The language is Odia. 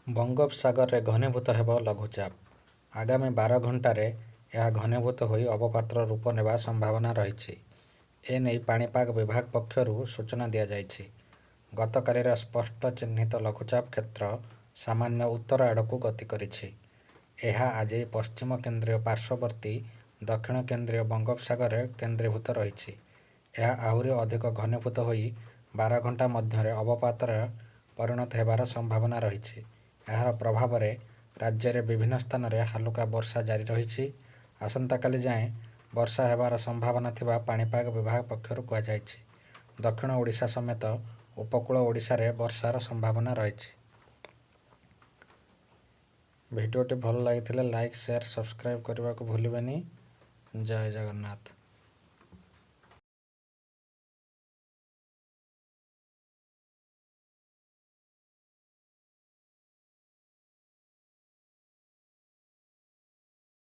ବଙ୍ଗୋପସାଗରରେ ଘନୀଭୂତ ହେବ ଲଘୁଚାପ। ଆଗାମୀ 12 ଘଣ୍ଟାରେ ଏହା ଘନୀଭୂତ ହୋଇ ଅବପାତର ରୂପ ନେବା ସମ୍ଭାବନା ରହିଛି। ଏନେଇ ପାଣିପାଗ ବିଭାଗ ପକ୍ଷରୁ ସୂଚନା ଦିଆଯାଇଛି। ଗତକାଲିର ସ୍ପଷ୍ଟ ଚିହ୍ନିତ ଲଘୁଚାପ କ୍ଷେତ୍ର ସାମାନ୍ୟ ଉତ୍ତର ଆଡ଼କୁ ଗତି କରିଛି। ଏହା ଆଜି ପଶ୍ଚିମ କେନ୍ଦ୍ରୀୟ ପାର୍ଶ୍ୱବର୍ତ୍ତୀ ଦକ୍ଷିଣ କେନ୍ଦ୍ରୀୟ ବଙ୍ଗୋପସାଗରରେ କେନ୍ଦ୍ରୀଭୂତ ରହିଛି। ଏହା ଆହୁରି ଅଧିକ ଘନୀଭୂତ ହୋଇ 12 ଘଣ୍ଟା ମଧ୍ୟରେ ଅବପାତରେ ପରିଣତ ହେବାର ସମ୍ଭାବନା ରହିଛି। ଏହାର ପ୍ରଭାବରେ ରାଜ୍ୟରେ ବିଭିନ୍ନ ସ୍ଥାନରେ ହାଲୁକା ବର୍ଷା ଜାରି ରହିଛି। ଆସନ୍ତାକାଲି ଯାଏଁ ବର୍ଷା ହେବାର ସମ୍ଭାବନା ଥିବା ପାଣିପାଗ ବିଭାଗ ପକ୍ଷରୁ କୁହାଯାଇଛି। ଦକ୍ଷିଣ ଓଡ଼ିଶା ସମେତ ଉପକୂଳ ଓଡ଼ିଶାରେ ବର୍ଷାର ସମ୍ଭାବନା ରହିଛି। ଭିଡ଼ିଓଟି ଭଲ ଲାଗିଥିଲେ ଲାଇକ୍, ସେୟାର, ସବସ୍କ୍ରାଇବ୍ କରିବାକୁ ଭୁଲିବେନି। ଜୟ ଜଗନ୍ନାଥ।